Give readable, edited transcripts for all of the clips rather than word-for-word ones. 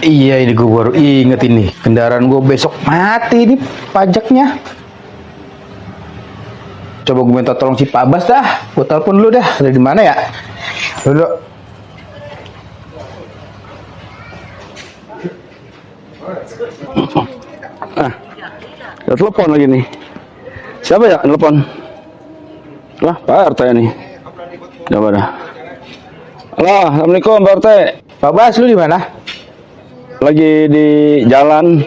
Iya, ini gue baru inget ini. Kendaraan gue besok mati nih pajaknya. Coba gue minta tolong si Pak Bas dah. Gue telepon dulu dah. Ada di mana ya? Dulu. Ya telepon lagi nih. Siapa ya telepon? Lah, Pak RT nih. Coba dah. Halo, Assalamualaikum Pak RT. Pak Bas, lu di mana? Lagi di jalan.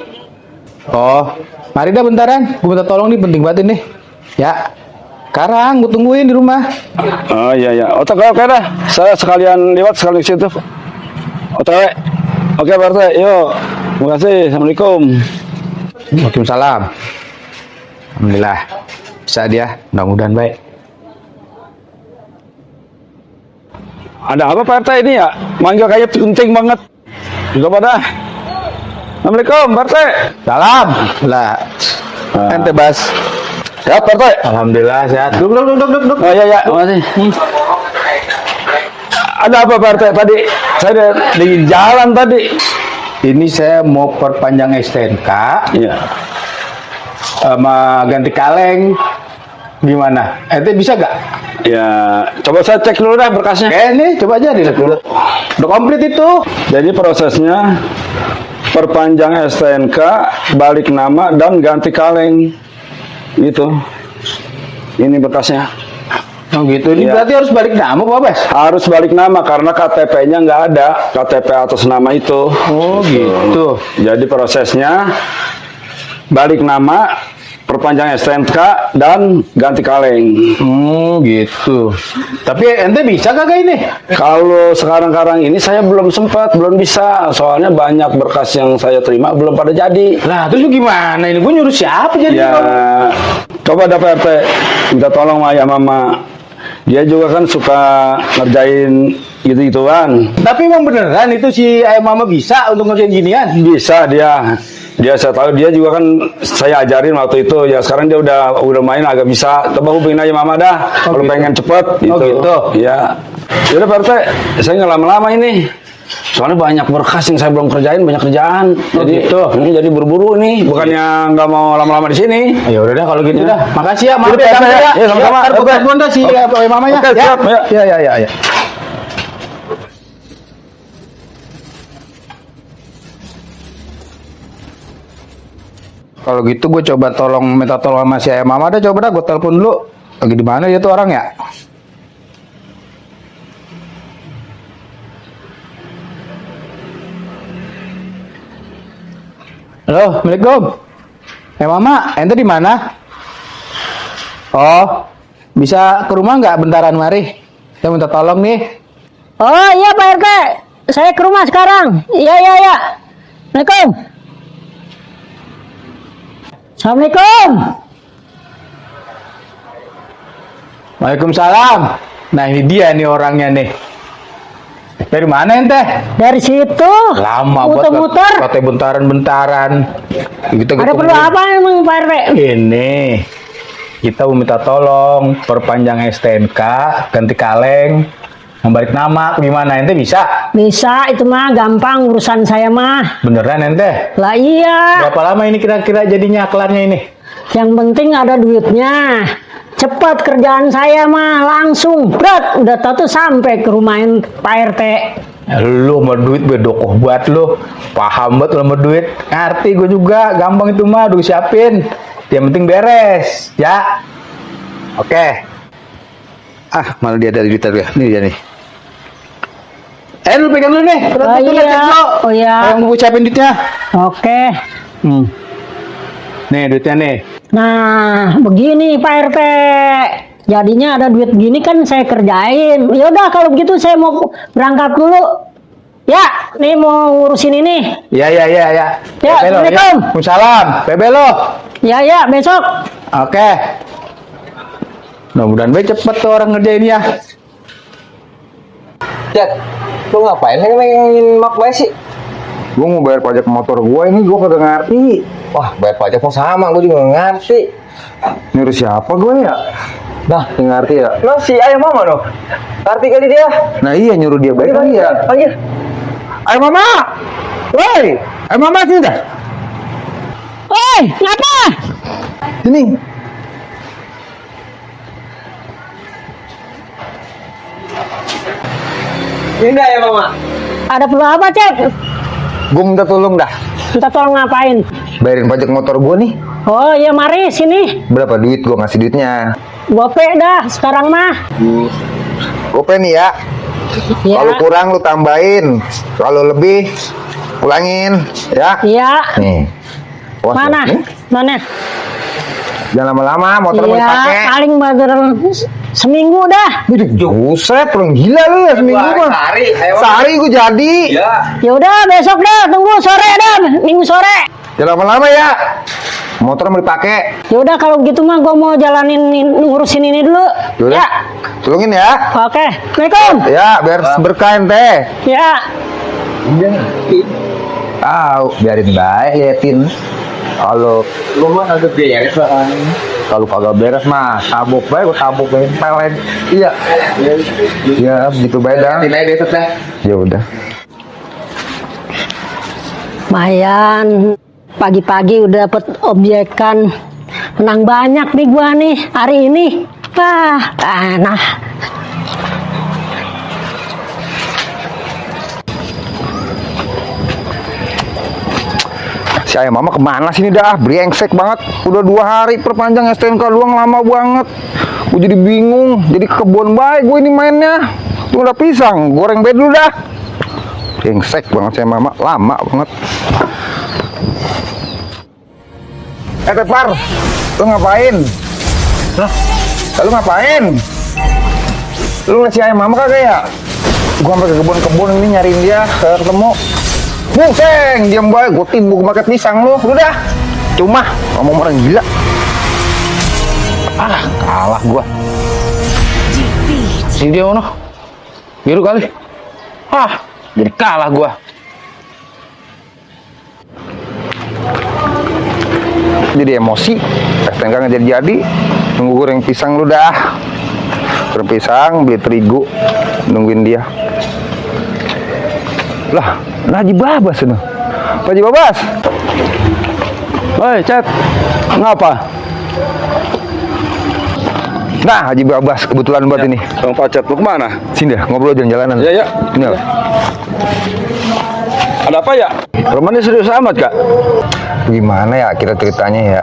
Oh, mari dah bentaran. Gue minta tolong nih, penting banget ini. Ya. Sekarang gue tungguin di rumah. Oh iya ya. Oke dah. Saya sekalian lewat sekalian ke situ. Oke. Oke Pak RT, yuk. Terima kasih. Assalamualaikum. Waalaikumsalam. Alhamdulillah. Bisa dia, mudah-mudahan baik. Ada apa Pak RT ini ya? Manggil kayak penting banget. Coba dah. Assalamualaikum Pak RT. Salam. Lah. Ente Bas. Sehat Pak RT? Alhamdulillah sehat. Duduk. Oh iya ya, makasih. Ada apa Pak RT tadi? Saya di jalan tadi. Ini saya mau perpanjang STNK. Iya. Sama ganti kaleng. Gimana? Ente bisa gak? Ya, coba saya cek dulu dah berkasnya. Ini coba aja dilihat dulu. Udah komplit itu. Jadi prosesnya perpanjang STNK, balik nama dan ganti kaleng. Gitu. Ini berkasnya. Oh gitu. Ini Iya. berarti harus balik nama Pak Bas? Harus balik nama karena KTP-nya nggak ada, KTP atas nama itu. Oh gitu. Jadi prosesnya balik nama, perpanjang STNK dan ganti kaleng. Gitu. Tapi ente bisa kagak ini? Kalau sekarang ini saya belum sempat, belum bisa. Soalnya banyak berkas yang saya terima belum pada jadi. Lah terus lu gimana ini? Gue nyuruh siapa jadi? Ya, coba ada PRT minta tolong sama ayah mama. Dia juga kan suka ngerjain gitu-gituan. Tapi emang beneran itu si ayah mama bisa untuk ngerjain ginian? Bisa dia. Dia saya tahu dia juga kan saya ajarin waktu itu. Ya sekarang dia udah main agak bisa. Coba hubungin aja mama dah. Kalau gitu. pengen cepet gitu. Oh gitu. Ya. Yaudah PRT, saya nggak lama-lama ini. Soalnya banyak berkas yang saya belum kerjain, banyak kerjaan. Jadi gitu. Jadi buru-buru nih. Bukannya nggak mau lama-lama di sini. Ya udah dah kalau gitu Ya. dah. Makasih ya, maaf Yaudah, ya. Pak, ya. Ya, sama-sama. Ntar gue Oke. telepon dah si ayah mamanya. Oke, siap, ya. Ya. Kalau gitu gue coba minta tolong sama si ayah mama dah, coba dah gue telepon dulu. Lagi di mana dia tuh orang ya? Halo, Assalamualaikum. Mama, ente di mana? Oh, bisa ke rumah nggak bentaran mari? Saya minta tolong nih. Oh iya Pak RT, saya ke rumah sekarang. Iya. Assalamualaikum. Assalamualaikum. Waalaikumsalam. Nah ini dia nih orangnya nih. Dari mana ente? Dari situ. Lama muter-muter. Katanya bentaran-bentaran. Kita Ada perlu apa emang Pak RT? Ini kita mau minta tolong perpanjang STNK, ganti kaleng, membalik nama. Gimana ente bisa? Bisa, itu mah gampang urusan saya mah. Beneran ente? Lah iya. Berapa lama ini kira-kira jadinya kelarnya ini? Yang penting ada duitnya. Cepat kerjaan saya mah langsung. Berat, udah tahu tuh sampai ke rumahin Pak RT. Lu mau duit bedokoh buat lu. Paham banget lu mau duit. Ngerti gue juga, gampang itu mah, udah siapin. Yang penting beres, ya. Oke. Malah dia ada duit ya. Ini dia nih. Lu pegang dulu nih. Oh iya. Oh iya. Yang mau siapin duitnya. Oke. Nih duitnya nih. Nah, begini Pak RT. Jadinya ada duit gini kan saya kerjain. Ya udah kalau begitu saya mau berangkat dulu. Ya, nih mau ngurusin ini. Ya. Ya, Bebe lo, Assalamualaikum. Waalaikumsalam. Bebe lo. Ya, besok. Oke. Mudah-mudahan baik cepet tuh orang ngerjain ya. Jack, lu ngapain ngomongin Mak Bay sih? Gue mau bayar pajak motor gue ini, gue kagak ngerti. Wah, bayar pajak kok sama, gue juga nggak ngerti. Nyuruh siapa gue ya? Nah, Nggak ngerti ya? lo si ayah mama dong? Ngerti kali dia? Nah iya nyuruh dia bayar kan ya. Panggil. Ayo mama. Woi, ayo mama sini dah. Woi, ngapa? Sini. Ini dah ya mama. Ada perlu apa, Cep? Gue minta tolong dah. Minta tolong ngapain? Bayarin pajak motor gue nih. Oh iya, mari sini. Berapa duit gue ngasih duitnya? Gope dah sekarang mah. Gope nih ya. Iya. Kalau kurang lu tambahin. Kalau lebih ulangin ya. Iya. Nih. Awas Mana? ya. Nih, Mana? jangan lama-lama motor mau Iya, dipakai. paling baru seminggu dah. Buset, orang gila lu ya seminggu mah. Sehari gue jadi. Ya udah besok dah, tunggu sore dah, minggu sore. Jangan lama-lama ya. Motor mau dipakai. Ya udah kalau gitu mah gua mau jalanin ngurusin ini dulu. Yaudah. Ya. Tolongin ya. Oke. Assalamualaikum. Ya, biar berkah teh. Ya. Tahu, biarin baik liatin. Kalau lu mah kagak beres kalau kagak beres mah tabok baik, gua tabok baik pelen. Iya. Iya, begitu baik dah. Ya udah. Lumayan. Pagi-pagi udah dapet objekan. Menang banyak nih gua nih hari ini. Nah. Si ayam mama kemana sini dah? Brengsek banget. Udah 2 hari perpanjang STNK doang, lama banget. Gue jadi bingung. Jadi ke kebun baik gue ini mainnya. Tuh udah pisang, goreng bed dulu dah. Brengsek banget si ayam mama, lama banget. Tepar, lu ngapain? Hah? Lu ngapain? Lu ngasih ayam mama kagak ya? Gua sampai ke kebun-kebun ini nyariin dia, ketemu. Buseng, diam baik, gua timbuk pakai pisang lu. Udah. Cuma ngomong orang gila. Ah, kalah gua. Si dia ono. Biru kali. Ah, jadi kalah gua. Jadi emosi, STNK nggak jadi, nunggu goreng pisang lu dah. Goreng pisang, beli terigu, nungguin dia. Lah, Haji Babas itu. Pak Haji Babas. Woi, Cet. Ngapa? Nah, Haji Babas kebetulan buat ini. Bang Pacet, mau kemana? Sini dah, ngobrol jalan-jalanan. Ya. Ini lah. Ada apa ya? Romannya serius amat, Kak. Gimana ya kita ceritanya ya?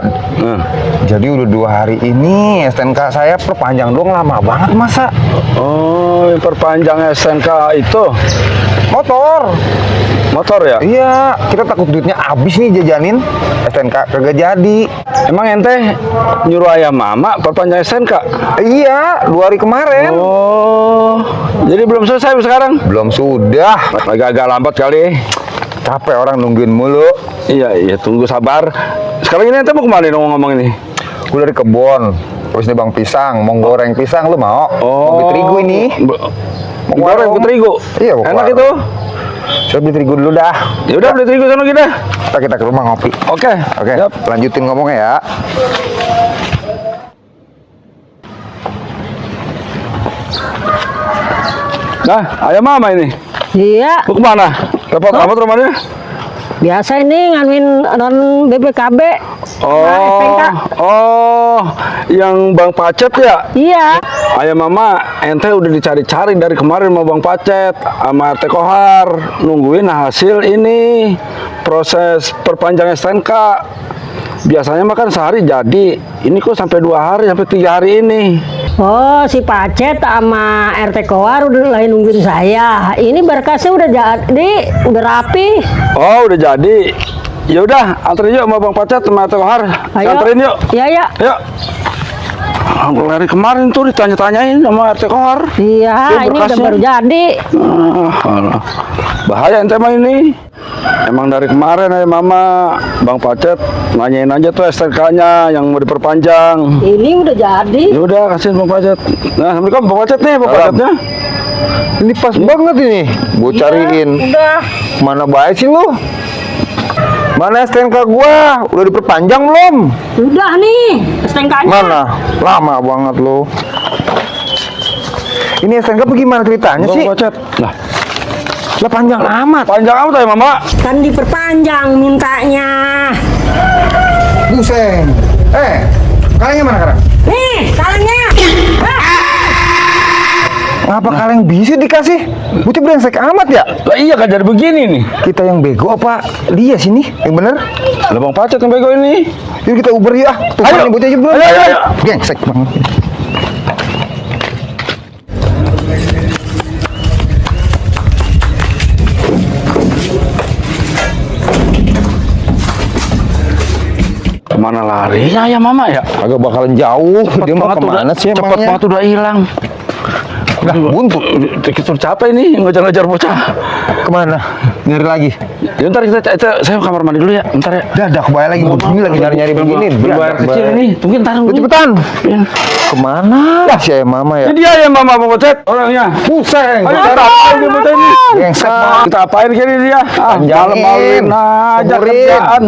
Jadi udah 2 hari ini STNK saya perpanjang doang, lama banget masa. Oh, yang perpanjang STNK itu motor ya? Iya, kita takut duitnya habis nih jajanin STNK kagak jadi. Emang ente nyuruh ayam mama perpanjang STNK? Iya, 2 hari kemarin. Oh, jadi belum selesai sekarang? Belum sudah. Agak lambat kali. Capek orang nungguin mulu. Iya, tunggu sabar. Sekarang ini ente mau kemana ngomong ini? Gue dari kebun. Terus nih bang pisang, mau goreng pisang lu mau? Mau beli terigu ini. Mau goreng terigu? Iya, mau enak warung. itu. Saya beli terigu dulu dah. Ya udah beli terigu sana kita. Kita ke rumah ngopi. Oke. Oke, Siap. lanjutin ngomongnya ya. Nah, ayam mama ini. Iya. Mau kemana? Dapat amat rumahnya? Biasa ini nganuin non BPKB. STNK. Oh, yang Bang Pacet ya? Iya. Ayam mama, ente udah dicari-cari dari kemarin sama Bang Pacet sama RT Kohar, nungguin hasil ini proses perpanjang STNK. Biasanya mah kan sehari jadi, ini kok sampai 2 hari, sampai 3 hari ini. Oh, si Pacet sama RT Kohar udah lagi nungguin saya. Ini berkasnya udah jadi, udah rapi. Oh, udah jadi. Ya udah, anterin yuk sama Bang Pacet sama RT Kohar. Ayo. Anterin yuk. Iya. Yuk. Dari kemarin tuh ditanya-tanyain sama RT Kohar. Iya, ini udah berkasnya. baru jadi. Alah. Bahaya ente mah ini. Emang dari kemarin ya mama Bang Pacet nanyain aja tuh STNK-nya yang mau diperpanjang. Ini udah jadi. Ya udah kasihin Bang Pacet. Nah, Assalamualaikum Bang Pacet nih, Bang Pacetnya. Ini pas banget ini. Gue cariin. Udah. Mana baik sih lu? Mana STNK gua? Udah diperpanjang belum? Udah nih, STNK-nya. Mana? Lama banget lu. Ini STNK bagaimana ceritanya Bang sih? Pacet. Nah, Lah panjang amat. Panjang amat ya mama. Kan diperpanjang mintanya. Pusing. Kalengnya mana sekarang? Nih, kalengnya. Ngapa kaleng bisa dikasih? Bocah brengsek amat ya? Lah iya kan jadi begini nih. Kita yang bego apa dia sini? Yang bener? Lah Bang Pacet yang bego ini. Yuk kita Uber ya. Tuh, Ayo. ini bocah aja belum. Ayo. Brengsek banget. Kemana larinya ya mama ya? Agak bakalan jauh. Dia mau kemana sih Cepet emangnya? banget udah hilang. Lah, buntu. Kita capek nih ngejar-ngejar bocah. Kemana? Nyari lagi. Ya ntar saya ke kamar mandi dulu ya. Ntar ya. Dah kebaya lagi. Ini lagi nyari-nyari begini. Belum air kecil ini. Tungguin ntar Lu dulu. cepetan. Ya. Kemana? Si ayam mama ya. Ini dia ya mama Bang Pacet orangnya. Pusing. Ayo kita apain dia bocah ini? Brengsek banget. Kita apain kali dia? Panjangin. Malu-maluin aja Kuburin. kerjaan.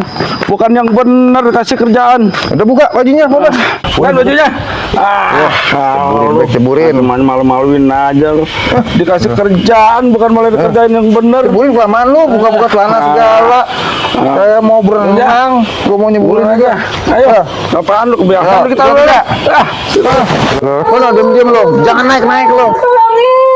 Bukan yang bener kasih kerjaan. Udah buka bajunya, Bapak. Kan bajunya? Ceburin. Malu-maluin aja lu. Dikasih kerjaan bukan malah dikerjain yang bener. Ceburin kelamaan lu, buka-buka celana segala. Saya mau berenang, gua mau nyeburin aja. Ayo, apaan lu kebiasaan Ya, lu kita ya, lu ya. ya. Lo diam-diam lo, jangan naik-naik lo. Tolongin.